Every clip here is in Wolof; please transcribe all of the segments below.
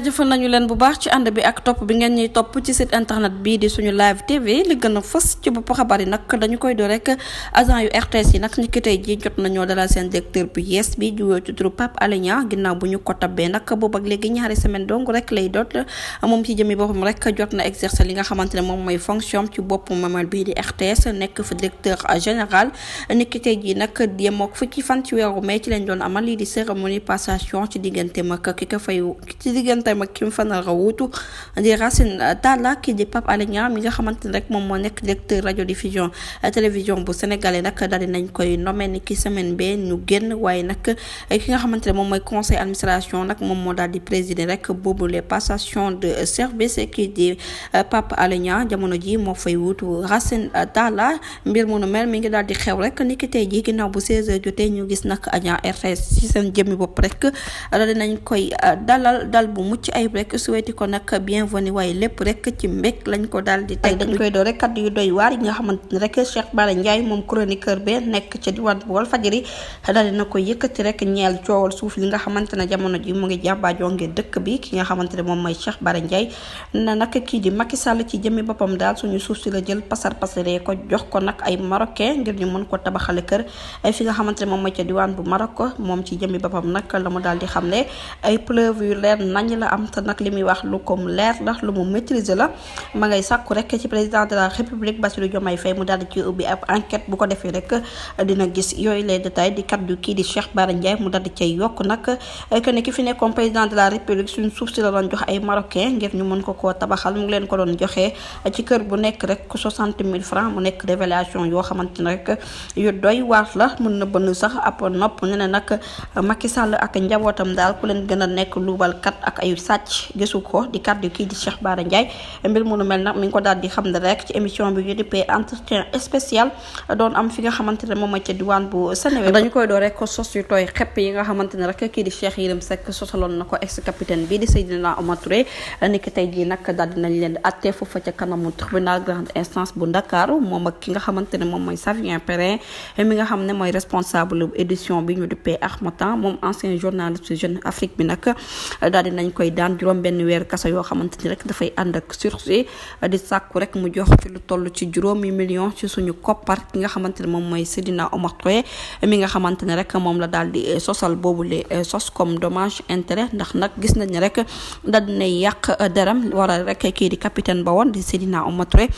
jëfal nañu leen bu baax ci ànd bi ak topp bi ngeen ñuy topp ci site internet bii di suñu live tv li gën a fës ci bopp xabaar yi nag dañu koy do rek agent yu RTS yi nag ni ki tey ji jot nañoo dalal seen directeur bu yees bi di wuyoo ci turu Pape Alé Niang ginnaaw bu ñu ko tabbee nag boobu ak léegi ñaari semaine dong rek lay doot moom ci jëmi boppam rek jot na exercer li nga xamante ne moom mooy fonction ci bopp momel bii di RTS nekk fa directeur général ni ki tey ji nag yemook fukki fan ci weeru mai ci lañ doon amal lii di cérémonie passation ci diggante mag ki ko fay ci diggante mag ki mu fa nar a wuutu di Racine Talla kii di Pape Alé Niang mi nga xamante ne rek moom moo nekk directeur radio diffusion télévision bu sénégalais nag daal di nañ koy nommé ni ki semaine bee ñu génn waaye nag ki nga xamante ne moom mooy conseil administration nag moom moo daal di présider rek boobu les passations de service kii di Pape Alé Niang jamono ji moo fay wuutu Racine Talla mbir mu nu mel mi ngi daal di xew rek ni ki tey ji ginnaaw bu 16h jotee ñu gis nag agent RTS ci seen jëmmi bopp rek daal di nañ koy dalal dal bu mucc ayib rek souhaité ko nag bienvenue waaye lépp rek ci mbég lañ ko daal di tey dañ koy doo rek kaddu yu doy waar yi nga xamante ne rek Cheikh Bara Ndiaye moom chroniqueur be nekk ca diwaan bu Walfadjri daal dina ko yëkkati rek ñeel coowal suuf li nga xamante ne jamono ji mu ngi jàmbaajoo ngir dëkk bi ki nga xamante ne moom mooy Cheikh Bara Ndiaye na nag kii di Macky Sall ci jëmmi boppam daal suñu suuf si la jël pasaree ko jox ko nag ay marocain ngir ñu mën ko tabaxale kër ay fi nga xamante ne moom mooy ca diwaan bu Maroc moom ci jëmmi boppam nag la mu daal di xam ne ay preuve yu leer nañ la am te nag li muy wax lu ko leer la lu mu maîtriser la ma ngay sàkku rek ci président de la république Bassirou Diomaye Faye mu daal di ci ubbi ab enquête bu ko defee rek dina gis yooyu les détails di kaddu kii di Cheikh Bara Ndiaye mu daal di cay yokk nag que ne ki fi nekkoon président de la république suñu suuf si la doon jox ay marocain ngir ñu mën ko koo tabaxal mu ngi leen ko doon joxee ci kër bu nekk rek 60 000 francs mu nekk révélation yoo xamante ne rek yu doy waar la mën na bënn sax ab nopp ne ne nag Macky Sall ak njabootam daal ku leen gën a nekk luubalkat ak ay sàcc gisu ko di kaddu kii di Cheikh Bara Ndiaye mbir mu nu mel nag mi ngi ko daal di xam ne rek ci émission bi ñu dippee entretien spécial doon am fi nga xamante ne moom mooy ca diwaan bu Sénégal dañu koy doo rek sos yu tooy xepp yi nga xamante ne rek kii di Cheikh Yérim Seck sosaloon na ko ex capitaine bii di Seydina Omar Touré ni ki tey jii nag daal dinañ leen di atte foofa ca kanamu tribunal grande instance bu Ndakaaru moom ak ki nga xamante ne moom mooy Savien Perrin mi nga xam ne mooy responsable édition bi ñu dippee Harmattan moom ancien journaliste Jeune Afrique bi nag daal dinañ koy daan juróom benn weer kaso yoo xamante ni rek dafay ànd ak sursis di sàkku rek mu jox ci lu toll ci juróomi million ci suñu koppar ki nga xamante ne moom mooy Seydina Omar Touré mi nga xamante ne rek moom la daal di sosal boobule sos comme dommage intérêt ndax nag gis nañ ne rek daal dinay yàq deram waral rek kii di capitaine ba woon di Seydina Omar Touré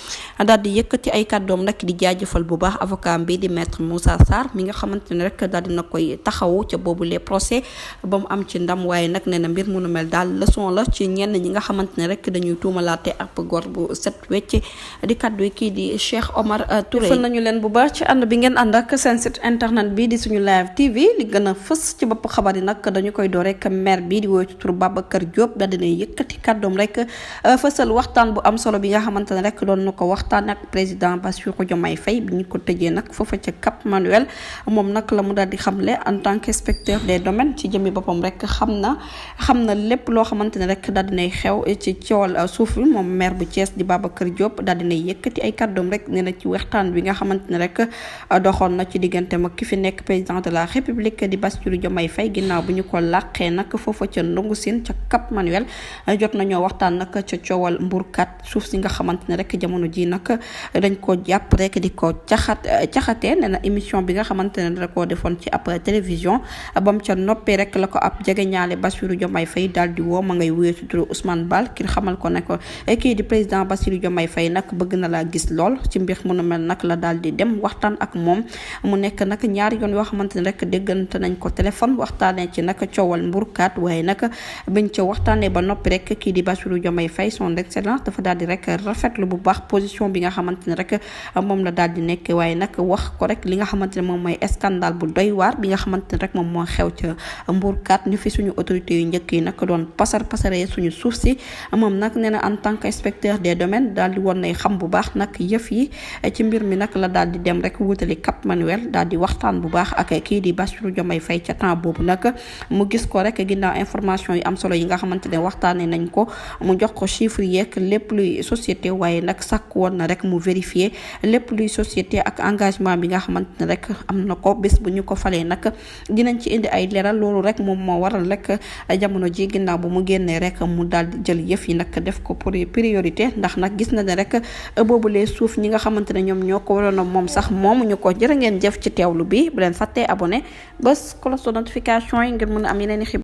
daal di yëkkati ay kàddoom nag di jaajëfal bu baax avocat bi di maître Moussa Sarr mi nga xamante ne rek daal dina koy taxawu ca boobule procès ba mu am ci ndam waaye nag nee na mbir mu nu mel daal leçon la ci ñenn ñi nga xamante ne rek dañuy tuumalaate ab góor bu set wecc di kaddu yi kii di Cheikh Omar Touré. fën nañu leen bu baax ci ànd bi ngeen ànd ak seen site internet bi di suñu live tv li gën a fës ci bopp xabar yi nag dañu koy door rek maire bi di woy ci tur Babacar Diop daal dina yëkkati kàddoom rek fësal waxtaan bu am solo bi nga xamante ne rek doon na ko waxtaan ak président Bassirou Diomaye Faye bi ñu ko tëjee nag foofa ca Cap Manuel moom nag la mu daal di xamle en tant qu'inspecteur des domaines ci jëmmi boppam rek xam na lépp loo xamante ne rek daal dinay xew ci coowal suuf bi moom maire bu Thiès di Babacar Diop daal dinay yëkkati ay kàddoom rek nee na ci waxtaan bi nga xamante ne rek doxoon na ci diggante mag ki fi nekk président de la république di Bassirou Diomaye Faye ginnaaw bu ñu ko làqee nag foofa ca Ndungu Sine ca Cap Manuel jot nañoo waxtaan nag ca coowal mburkat suuf si nga xamante ne rek jamono ji nag dañ ko jàpp rek di ko caxatee nee na émission bi nga xamante ne da koo defoon ci ab télévision ba mu ca noppee rek la ko ab jegeñaale Bassirou Diomaye Faye daal di woo ma ngay wuyee ci turu Ousmane Bal kii xamal ko ne ko kii di président Bassirou Diomaye Faye nag bëgg na laa gis lool ci mbir mu nu mel nag la daal di dem waxtaan ak moom mu nekk nag ñaari yoon yoo xamante ne rek déggante nañ ko téléphone waxtaanee ci nag coowal mburkaat waaye nag biñ ca waxtaanee ba noppi rek kii di Bassirou Diomaye Faye son excellence dafa daal di rek rafetlu bu baax position bi nga xamante ne rek moom la daal di nekk waaye nag wax ko rek li nga xamante ne moom mooy scandale bu doy waar bi nga xamante ne rek moom moo xew ca mburkaat ñu fi suñu autorités yu njëkk yi nag doon pasaree suñu suuf si moom nag nee na en tant qu'inspecteur des domaines daal di woon nay xam bu baax nag yëf yi ci mbir mi nag la daal di dem rek wutali Cap Manuel daal di waxtaan bu baax ak kii di Bassirou Diomaye Faye ca temps boobu nag mu gis ko rek ginnaaw information yi am solo yi nga xamante ne waxtaanee nañ ko mu jox ko chiffre yeeg lépp luy société waaye nag sàkk woon na rek mu vérifier lépp luy société ak engagement bi nga xamante ne rek am na ko bés bu ñu ko falee nag dinañ ci indi ay leeral loolu rek moom moo waral rek jamono ji ginnaaw bu mu génnee rek mu daal di jël yëf yi nag def ko pour priorité ndax nag gis na ne rek boobulee suuf ñi nga xamante ne ñoom ñoo ko waroon a moom sax moomuñu ko. jërë ngeen jëf ci teewlu bi bu leen fàttee abonné bés cloche de notification yi ngir mën a am yeneen i xibaar